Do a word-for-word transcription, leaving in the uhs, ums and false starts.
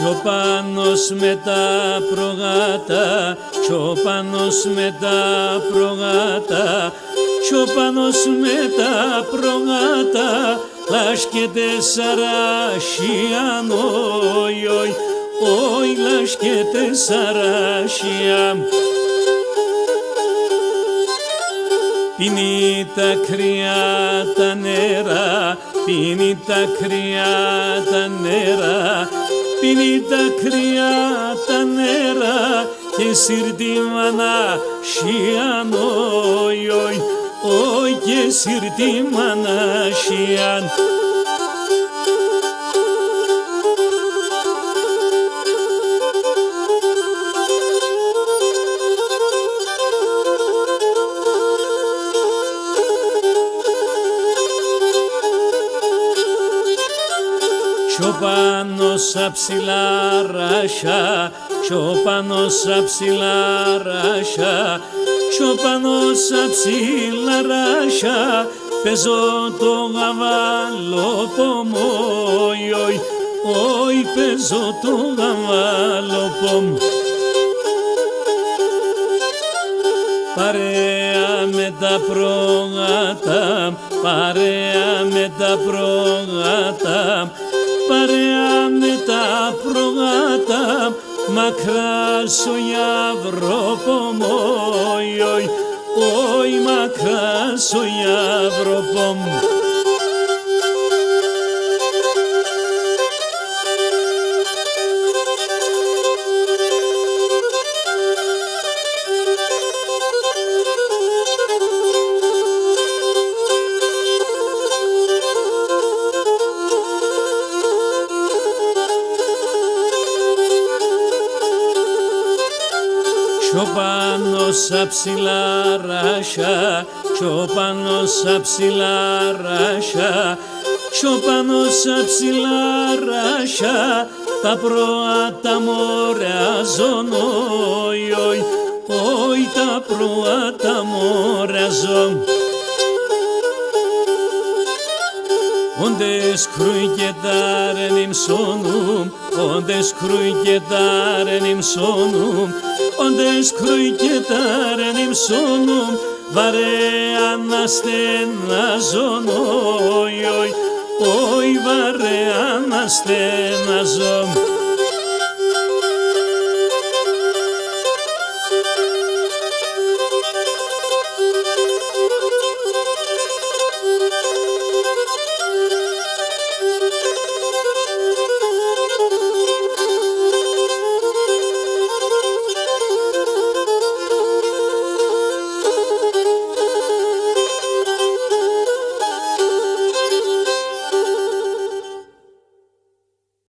Κι ο Πάνος με τα προγάτα, κι ο Πάνος με τα προγάτα, κι ο Πάνος με τα προγάτα, λաշ και τέσσαρα χιάν, οι, οι, οι, λաշ και τέσσαρα χιάν. Πίνει τα κρύα τα νερά, πίνει τα κρύα τα νερά, πίνει τα κρύα τα νερά, και εσύρ' τη μάνα χιάν, οι, οι, οι, και εσύρ' τη μάνα χιάν. Κι ο Πάνος σα ψηλά ραχιά, κι ο Πάνος σα ψηλά ραχιά, κι ο Πάνος σα ψηλά ραχιά, παίζω το γαβαλόπον μ', οι, οι, οι, παίζω το γαβαλόπον μ'. Παρέα με τα προγάτα μ', παρέα με τα προγάτα μ', παρέα με τα προγάτα μ', μακράν σο γιαβρόπον μ', οι, οι, οι, μακράν σο γιαβρόπον μ'. Κι ο Πάνος σα ψηλά ραχιά, κι ο Πάνος σα ψηλά ραχιά, κι ο Πάνος σα ψηλά ραχιά, τα πρώα τα μωράζον, οι, οι, οι, τα πρώα τα μωράζον. Οντες κρούκ' και τάρεν ημσώνουμ, οντες κρούκ' και τάρεν ημσώνουμ, οντες κρούκ' και τάρεν ημσώνουμ, βαρέαν αστενάζον, οι, οι, οι, βαρέαν αστενάζον.